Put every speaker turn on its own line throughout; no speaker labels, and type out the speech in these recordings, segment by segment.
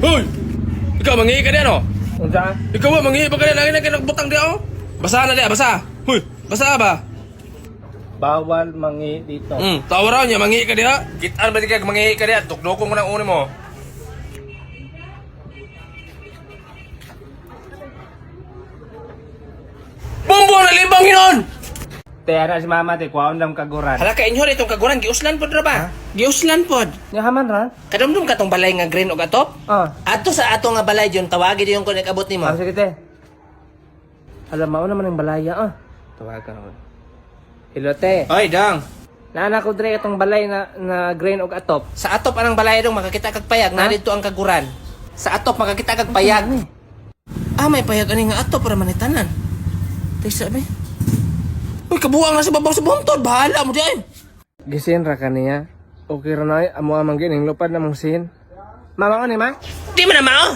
Hoy! Ikaw mangihi ka diyan oh.
Unsa?
Ikaw ba mangihi pa ka diyan lagi na nagbutang diyan oh. Basa na diyan, basa. Hoy, basa ba?
Bawal mangi dito.
Tawa raw niya mangihi ka diha. Kitaan ba di ka mangihi ka diha? Tukdokon ko ng uno mo. Bumbo na libang hinon!
Te, ana si mama te, kuhaon lang kaguran.
Hala ka inyo itong kaguran giuslan pod ra ba? Giuslan pod.
Nya haman ra?
Kadumdum ka tong balay nga green og atop?
Ah.
Adto sa ato nga balay diyon tawagi diyon ko nag-abot nimo.
Ah, sige te. Alam mao naman ang balaya ah. Tawagan ako. Hello te.
Oy, dang.
Naana ko dre itong balay na na grain og atop.
Sa atop anang balay dong makakita kag payag na dito ang kaguran. Sa atop makakita kag payag. Ah, may payag ani nga atop para manitanan. Taysa be. Uy, kabuang nga sa babaw sa buntod. Bahala mo diyan.
Gisin ra kaniya. Okay ra na amo amang gining lupad na mong sin. Mama ko ni ma?
Di man na mao.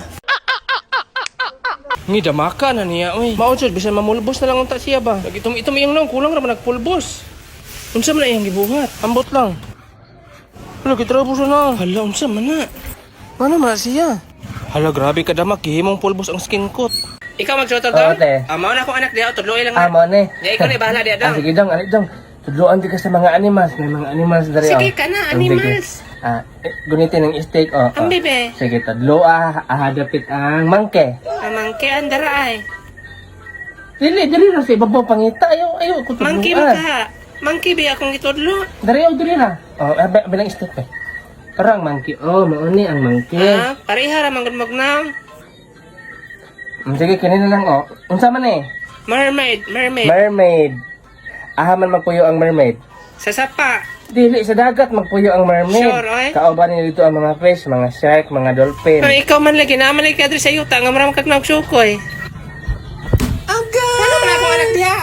Ni damaka na niya, oy. Mao jud bisan mamulbos na lang unta siya ba. Nag itom-itom iyang nang kulang ra man nagpulbos. Unsa man na iyang gibuhat? Ambot lang. Hala, gitrabo siya na. Hala, unsa man na? Ano man na siya? Hala, grabe ka damak. Gihimong pulbos ang skin coat. Ikaw magsutor
Oo, te.
Ah, mao na akong anak diha, tudloy lang.
Ah, mo ni.
Ya, ikaw na bahala diha
Ah,
dong.
sige dong, ali dong. Tudloan di ka sa mga animals, may mga animals diri.
Sige
oh.
ka na,
Ang
animals.
sige. Ah, eh, gunitin ang steak oh.
Ang
oh.
bebe.
Sige, tudlo ah, ahadapit ang mangke.
Amangke andara ay.
Dili, dili ra sa ibabaw pangita. Ayaw, ayaw ko tudloan.
Mangki man ka. Mangki bi akong gitudlo.
Diri oh, diri ra. Oh, eh, bilang steak eh. Pero ang monkey, oh, mao ni ang monkey.
Ah, pareha ra man gud magnang.
Sige, kini na lang oh. Unsa man eh?
Mermaid, mermaid.
Mermaid. Aha man magpuyo ang mermaid.
Sa sapa.
Dili sa dagat magpuyo ang mermaid.
Sure, oy.
Kauban nila dito ang mga fish, mga shark, mga dolphin.
Ay, ikaw man lagi na man lagi kadri sa yuta nga maram kag nagsukoy. Aga. Ano man akong anak diha?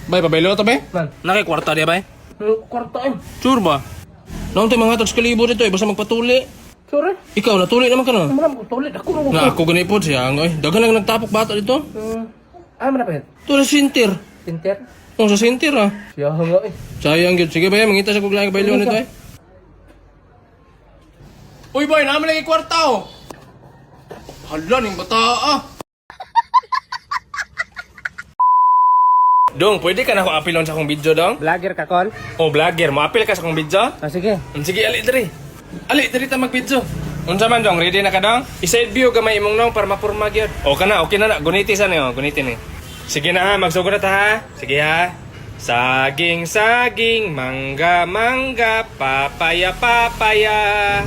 Bay, pabaylo to bay?
Man.
Naki kwarta diha bay?
Kwarta eh.
Sure ba? Naon tayo mga tags kalibo dito eh, basta magpatuli.
Sure.
Ikaw, natuli naman ka na.
Maram ko tulit ako mo.
Na ako gani po siya, ang ay, daghan lang nagtapok bata dito.
Ah, man pa
Ito sa sintir.
Tinter.
Oh, sa sintir ah.
Siya nga eh.
Sayang gyud. Sige bay, mangita sa kog lang baylo nito eh. Uy boy, naman lagi kwarta oh. Hala ning bata ah. Dong, pwede ka na ako apilon sa akong video, dong?
Vlogger ka kol?
Oh, vlogger, mo apil ka sa akong video?
Ah, sige.
Sige, ali diri. Ali diri ta mag-video. Unsa man dong, ready na ka dong? I-side view gamay imong nong para mapurma gyud. O kana, okay na na, guniti sa niyo, guniti ni. Sige na ha, magsugod na ta ha. Sige ha. Saging, saging, mangga, mangga, papaya, papaya.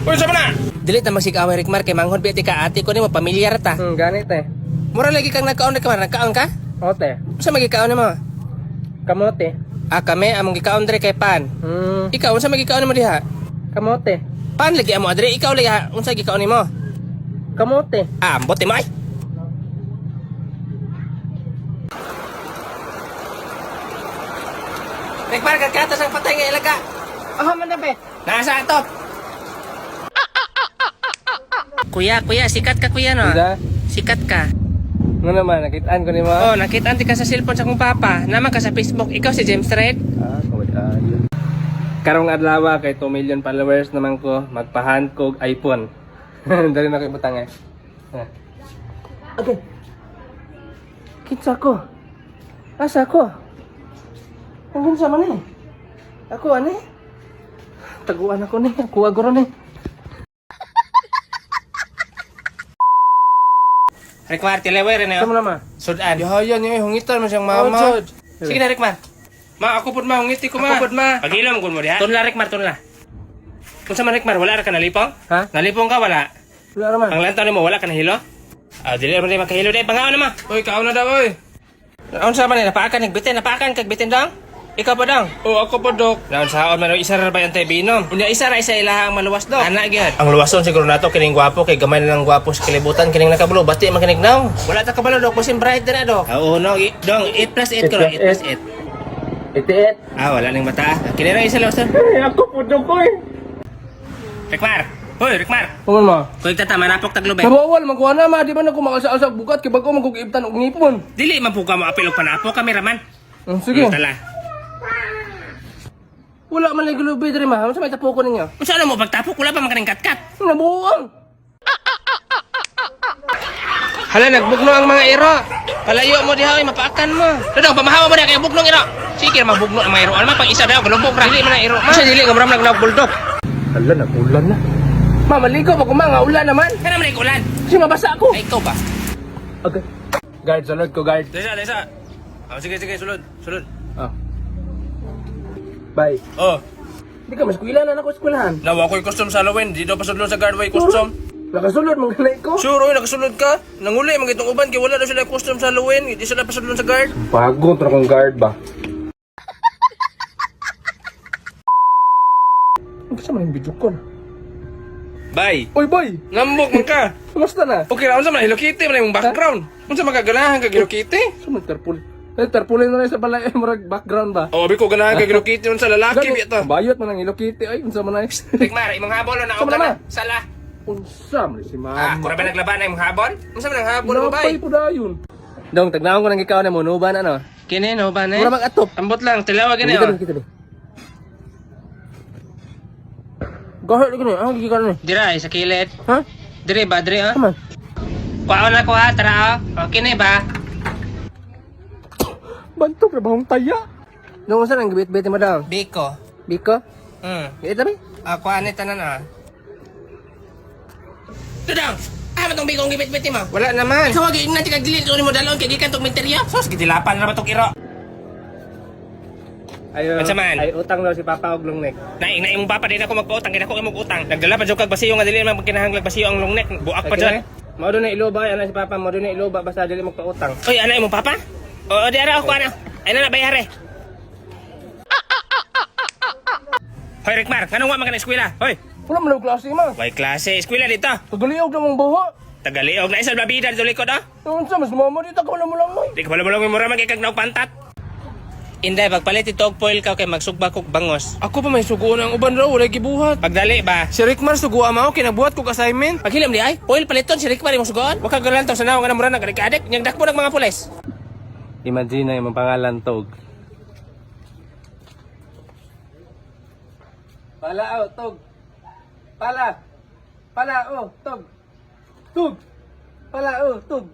Uy, unsa man na? Dili ta magsig-away Rickmar kay manghod bi ka ate ko nimo pamilyar ta.
Ganit eh.
Mura lagi kang nagkaon Rickmar, nagkaon ka?
Ote.
Unsa magikaon nimo?
Kamote.
Ah, kami among gikaon dre kay pan. Ikaw unsa magikaon nimo diha?
Kamote.
Pan lagi amo adre, ikaw lagi ha, unsa gikaon nimo?
Kamote.
Ah, ambot mo ay. Rekmar, kagkatas ang patay nga ilaga.
Ah, man na be.
Nasa atop. Kuya, kuya, sikat ka kuya no?
Unsa?
Sikat ka.
Nga naman, nakitaan ko nimo.
Oh, nakita ka sa cellphone sa kong papa. Naman ka sa Facebook. Ikaw si James Red.
Ah, kawad. Karong adlaw kay 2 million followers naman ko, magpahan ko og iPhone. Dali na kay butang eh. Ah. Okay. Kitsa ko. Asa ko? Ang kinsa man eh. Ako ani? Taguan ako ni, ako agro ni.
Rekmar, tilewe rin
Sa mo naman?
Sudan. Yahayan niya, hungitan man siyang
mama.
Oh, Sige na, Rekmar. Ma, ako pud ma, hungiti ko ma. Ako pud ma. Pagilom gud mo diha. Tunla Rekmar, tunla. Unsa man Rekmar, wala ra ka nalipong?
Ha?
Nalipong ka wala?
Wala ra man.
Ang lantaw nimo wala ka nahilo? Ah, dili ra man di makahilo dai pangaon na ma. Oy, kaon na daw oy. Unsa man ni napaakan nagbitin, napaakan kag bitin dong? Ikaw pa dong? Oh, ako pa dok. Naon saon man isa ra ba ang binom? Unya isa ra isa ilaha ang maluwas dok. Ana gyud. Ang luwason siguro nato kining gwapo kay gamay na lang gwapo sa kalibutan kining nakabulo bati man kinig naw. Wala ta kabalo dok, basin bright na dok. Ah, Oo no, dong 8 plus 8 ko 8 plus 8.
Itiit.
Ah, wala ning mata. Kini ra isa luwason.
Eh, ako pud ko eh.
Rekmar. Hoy, Rekmar.
Tungon mo.
Kuy tata manapok taglubi.
Kabawal magkuha na ma, di ba na ko makasa-asa bugat kay bago magugibtan og ngipon.
Dili man pud ka mo apil og panapok kami raman.
Sige.
Tala.
Wala man lagi lubi diri ma. Unsa may tapoko ninyo?
Unsa na mo pagtapok wala pa man kaning katkat.
Nabuang.
Hala, nagbugno ang mga iro. Palayo mo diha, oy, mapaakan mo. Dodong, pamahawa mo diha kay bugnong iro. Sige, mabugno ang mga iro. Ano man pang isa daw, galubog ra. Dili man ang iro. Masa dili nga murag nagnaog bulldog.
Hala, nag-ulan na. Ma, maligo pa kuma nga ulan naman.
Kana man ulan.
Kasi mabasa ako.
Ay, ikaw ba?
Okay. Guard, sulod ko, guard.
Desa, desa. Oh, sige, sige, sulod, sulod.
Ah. Bye.
Oh,
Di ka maskwila na ako eskwelahan.
nawa ko'y custom sa Halloween. Di daw pasulod sa guard way custom.
Nakasulod mong ganay ko.
Sure, oy, nakasulod ka. Nanguli, mga itong uban, kay wala daw sila custom sa Halloween. Di sila pasulod sa guard.
Bago to akong guard ba? Ang kasama yung video call.
Bye.
Oy, boy!
Ngambok man ka.
Kumusta na?
Okay ra, unsa man Hello Kitty man imong background? Unsa man kaganahan kag Hello Kitty?
So, man, tarpul. Eh, tarpulin na rin sa balay, murag background ba?
Oh, abi ko ganahan kag Hello Kitty unsa lalaki
Gani,
bi to.
Bayot man ang Hello Kitty, ay, unsa man ay.
Tikmar, imong habol na
Sama
ka
na,
na. Sala.
Unsa man si mama.
Ah, kura ba naglaban na imong habol? Unsa man ang habol mo
Napay
bay?
po dayon. Dong, tagnaon ko nang ikaw na mo, nuban ano?
Kini no ba na?
Mura mag-atop.
Ambot lang, tilawa gani
Kita
oh.
kita ni. Gahit gani, ah, gikan ni.
Dira ay sa kilid.
Ha?
Dire ba dire ah?
Aman.
Kuhaon na kuha, tara oh. Okay na ba?
Bantok na bahong taya. Dong, unsa nang gibit-bit mo daw?
Biko.
Biko? Ito bi?
Ah, kuha ni tanan ah. Tudang! Ah, matong biko ang gibit-bit mo. Wala naman. Ikaw gi ingnan kag dili mo dalon kay gikan tong minteryo. Sus gidilapan ra ba tong iro?
Ayo.
Unsa man?
Ay utang daw si Papa og long neck.
Naing na imong papa din ako magpautang kay dako imong utang. Nagdala pa jud kag basiyo nga dili man kinahanglan basiyo ang long neck. Buak pa jud.
Mao do na iloba ay ana si Papa, mao do na iloba basta dili magpautang.
Oy, ana imong papa? Oo, di ara ako ana. Ay na na bayare. Hoy Rikmar, nganong wa man ka na eskwela? Hoy,
Wala man og klase ma.
way klase eskwela dito.
Tagaliog na mong buho.
Tagaliog na isang babida dito likod ah.
Unsa mas mama dito ka wala mo lang noy.
Di ka balong mura man kay kag naog pantat. Inday, pagpalit ito og foil ka kay magsugba kog bangos.
Ako pa may suguon ang uban raw, walay gibuhat.
Pagdali ba?
Si Rickmar sugua mao kinabuhat kog assignment.
Paghilam di ay, foil paliton si Rikmar imong sugoon. Wa ka galantaw sa nawong nga mura nag adik, nyang dakpo ng mga pulis.
Imagine na imong pangalan Tog. Pala oh, Tog. Pala. Pala oh, Tog. Tog. Pala oh, Tog.